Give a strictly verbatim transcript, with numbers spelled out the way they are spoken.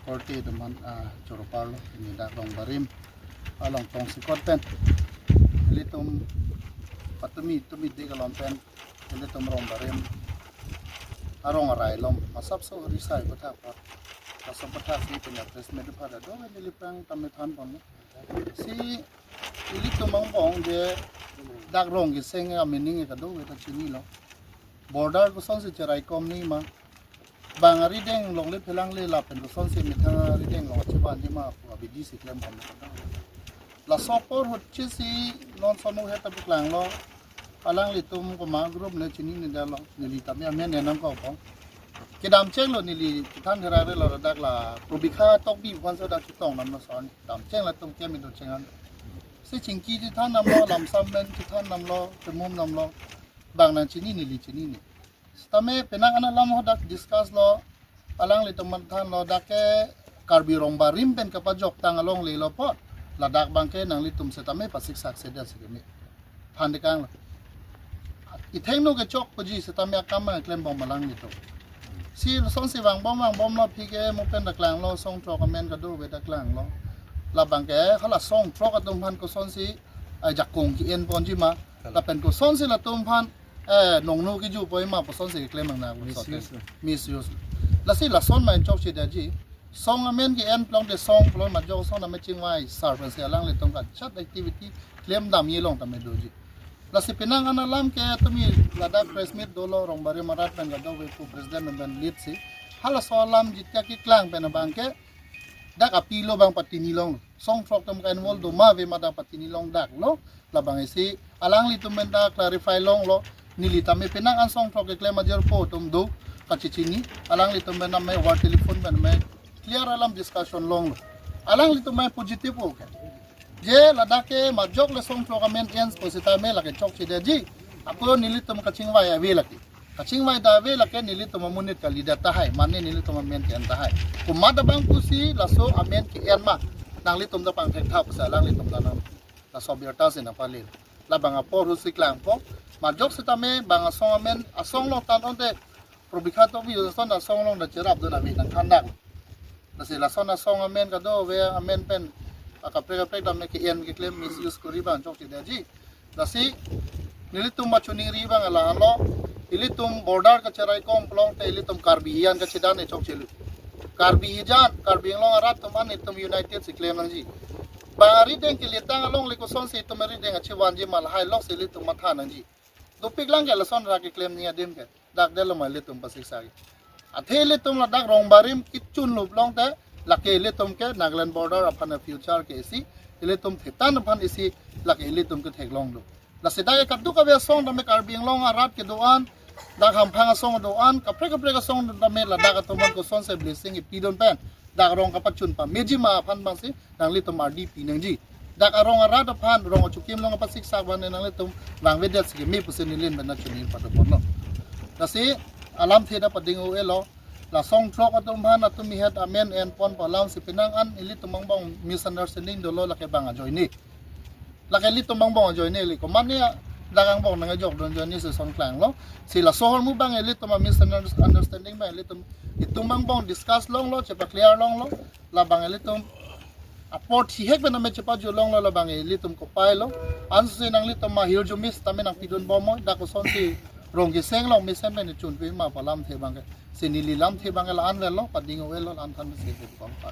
Korte atum aphan, ah, choro parlo, pini dak Rongbarim along tongsekot pen ilitum patumi tumi dek along pen ilitum Rongbarim arong arai along masapso risai aphuthak apot, laso aphuthak si pini press meet aphan do neli aphrang tame thanponlo. Si ilitum angbong je dak rong keseng a-meaning kadokave ta chinilo. Border kosonsi cheraikom nangji ma, bang arideng longle phelangle lapen kosonsi methang arideng along chevanji ma pu abidi si klembom. Laso apor ahut chisi non sono heta paklanglo. Alanglitum komat group ne chininedetlo, neli tame amen nangkokpo. Kedam chenglo, neli kethan therai relo, dak la Probikha Tokbi aphansi dak chetong nam lason. Dam cheng latum keme do chengan. Si chingki chethan namlo, lamsam pen chethan namlo, chemum namlo. Bang nangchini neli chinine. Sitame penang an alam ho dak discuss lo, alanglitum aphan thanlo, dak ke Karbi Rongbarim pen kapajoktang alongle lo apot, ladak abang ke nanglitum sitame pasiksak sedet si keme. Than dekanglo. Ithengno kechok puji sitame akam abang klembom alanglitum. Si lasonsi vangbom vangbomlo aphi ke mo pen daklanglo, song throk amen kadokave daklanglo. Labang ke hala song throk atum aphan kosonsi, ai, jakong ke-enponji ma. Lapen kosonsi latum aphan, eh, nongno kejuponji ma pusonsi keklem nang na. Misuse. Misuse. Lasi lason ma en chokchedetji. Song amen ke-en plong te song plong majok song tame chingvai sar pensi alanglitum kachat activity klem damji along tame doji. Lasi penang an alam ke tumi ladak press meet dolo, Rongbarim arat pen kadokave pu president pen lead si. Halaso alam jitya keklang pen abang ke dak apilo abang patini longlo. Song throk atum ka-involve do ma ave ma dak patini long daklo. Labang isi alanglitum pen ta clarify longlo. Neli tame penang an song throk keklem ajirpo atum do kachechini. Alanglitum pen tame over telephone pen tame clear alam discussion longlo. Alanglitum pen positive oke. Je ladak ke majok le song throk amen en pusitame lake chokchedetji. Ako nelitum kachingvai ave lake. Kachingvai ta ave lake nelitum amonit kalidet tahai, mane nelitum amen ke-en tahai. Komat abang pusi laso amen ke-en ma, nanglitum ta pangthekthap pusi alanglitum ta nang. Laso abirta si nangpale. Labang apor ahut si klangpo. Majok sitame bang asong amen, asong along than onte Probikha Tokbi ason asong along ta cherapdun ave nangthan dak. Lasi lason asong amen kadokave amen pen akaprek kaprek tame ke-en keklem misuse kori abang chokchedetji. Lasi nelitum pachuningri abang la-anlo, ilitum border kacheraikom plong te ilitum Karbi hijan kachedan e chokchelo. Karbi hijan, Karbi Anglong arat atum an itum united si klem nangji. Bang arideng keletang alongle kosonsi itum arideng achevanji ma lahai lok si ilitum matha nangji. Dopik lang ke lason ra keklem nangji adim ke. Dak detlo ma ilitum pasiksak. Athe ilitum ladak Rongbarim kechun lup long te, lake ilitum ke Nagaland border aphan a-future ke isi, ilitum thetan aphan isi, lake ilitum ke theklong do. Lasi dak kadokave asong tame Karbi Anglong arat kedo-an, dak hamphang asong do-an, kaprek kaprek asong tame ladak atum aphan kosonsi blessing ipidun pen dak rong kapachun pameji ma aphan abang si nanglitum ardi pi nangji. Dak arong arat aphan, rong achukim along apasiksak abang nanglitum vangvedet si keme pusi neli pen nangchini padoponlo. Lasi alamthe ta pading-o-elo, la song throk atum aphan atum ihet amen enpon pu alam si penang an ilitum angbong misunderstanding dolo, lake bang ajoine. Lake ilitum angbong ajoine li, komat ne dak angbong nangkejokdun ajoine si son klanglo. Si laso ahormu abang ilitum a-misunderstanding abang ilitum itum angbong discuss longlo, chepa-clear longlo. Labang ilitum apor thihek pen tame chepajut longlo, labang ilitum kopailo. Ansi nanglitum ahirjume sitame nangpidunbom mo, dak kosonsi rong keseng along mesen pen chunpi ma pu alamthe abang ke. Si neli lamthe abang ke la-an avelo, pading-o-elo, la-an than si kepon pa.